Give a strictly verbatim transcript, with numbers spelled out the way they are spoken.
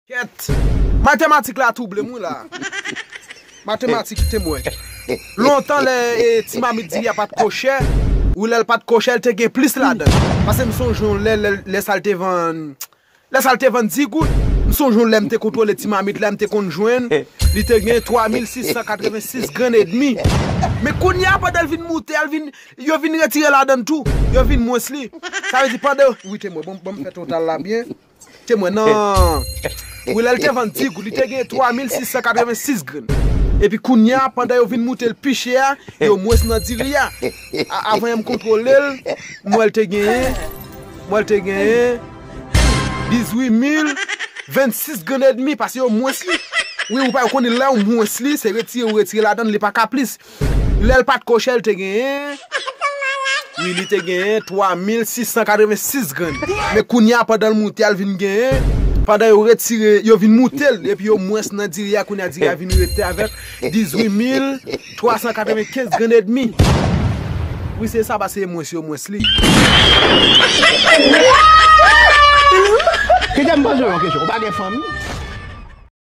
Kèt. Matematik la twouble m wi la. Matematik te mwen. Lontan lè e, ti mamit diri a pa t ko chè, wi lè l pa t ko chè, l te gen plis ladan l. Paske m sonje yon lè, lè, lè sa l te vann, lè sa l te vann di goud. M sonje yon lè m te kontwole ti mamit la, m te konn jwenn, li te gen twa mil sis san katrevensis grenn edmi. Men kounye a, pandan l vin moute, l vin, yo vin retire ladan l tou. Yo vin mwens li. Sa vle di pandan yo, wi te mwen, bon, bon, m fè total la byen. Te mwen nan. Wi, lè l te vann di goud, li te gen twa mil sis san katrevensis grenn. Epi kounye a, pandan yo vin moute l pi chè a, yo mwens nan diri a. A- avan yè m kontwole l, m wè l te genyen, m wè l te genyen dizuit mil vennsis grenn edmi, paske yo mwens li. Wi, ou pa konnen lè yo mwens li, se retire ou retire ladan l, li pa ka plis. Lè l pa t ko chè, l te genyen. Wi, li te genyen twa mil sis san katrevensis grenn. Men kounye a, pandan l moute a, l vin genyen. Pandan yo retire, yo vin moute l, epi yo mwens nan diri a, kounye a diri a vin rete avèk dizuit mil twa san katrevenkenz grenn edmi. Wi, se sa, paske mwens yo mwens li. Kite m poze w yon kesyon. Ou pa gen fanmi?